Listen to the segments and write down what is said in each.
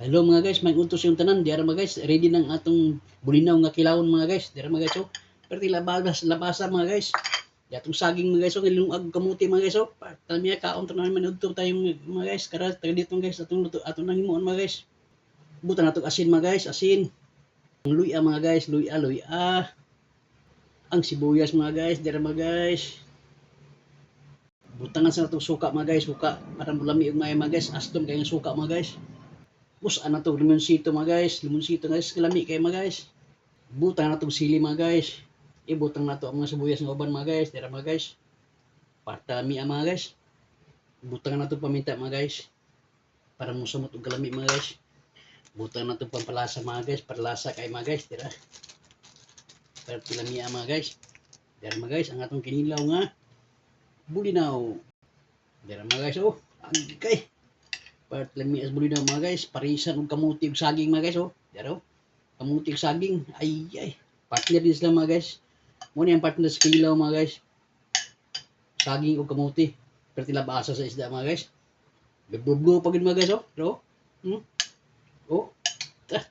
Hello mga guys, may utos yung tanan. Diara mga guys, ready ng atong bulinaw nga kilawon mga guys. Diara mga guys, oh. Pero labas, labasa mga guys. Di atong saging mga guys, oh, nilungag kamuti mga guys, oh. Tamiya kaon tanan man udto tayo mga guys. Kara taga dito guys, atong luto atong nanghimuon mga guys. Butan nato asin mga guys, asin. Ang luya mga guys, luya, luya. Ang sibuyas mga guys, diara mga guys. Butangan sa natong suka mga guys, suka para mulami og maayo mga guys. Astom kay nga suka mga guys. Busan na to limonsito mga guys, limonsito guys, kalami kay mga guys. Butang na tong sili mga guys. Ibutang na to ang mga sibuyas nga uban mga guys, dira mga guys. Partami ang mga guys. Butang na to paminta mga guys. Para mosamot og kalami mga guys. Butang na to pampalasa mga guys, parlasa kay mga guys, dira. Para tilami ang mga guys. Dira mga guys, ang atong kinilaw nga bulinaw. Dira mga guys, oh, ang kay. Part lami as bulinaw mga guys, parisan og kamuti og saging mga guys, oh. Dira oh. Kamuti og saging. Ay ay. Partner din sila mga guys. Mo ni ang partner sa kinilaw mga guys. Saging og kamuti. Pero tilabasa sa isda mga guys. Bublo pa gid mga guys, oh. Dira oh. Oh. Ta.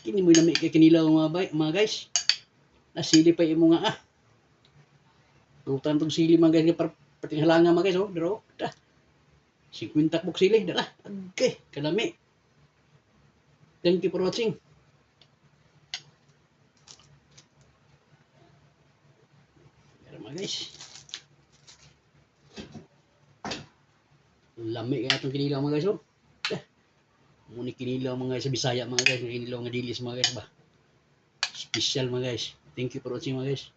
Kini mo lami kay kinilaw mga bay, mga guys. Nasili pa imo nga ah. Tutan tong sili mga guys para pating halanga mga guys, oh. Dira oh. Ta. 50 buk sili, dara. Okay, kalami. Thank you for watching. Dara mga guys. Lami kaya itong kinilaw mga guys, oh. Eh, muni kinilaw mga guys sa Bisaya mga guys, kinilaw nga dilis mga guys ba. Special mga guys. Thank you for watching mga guys.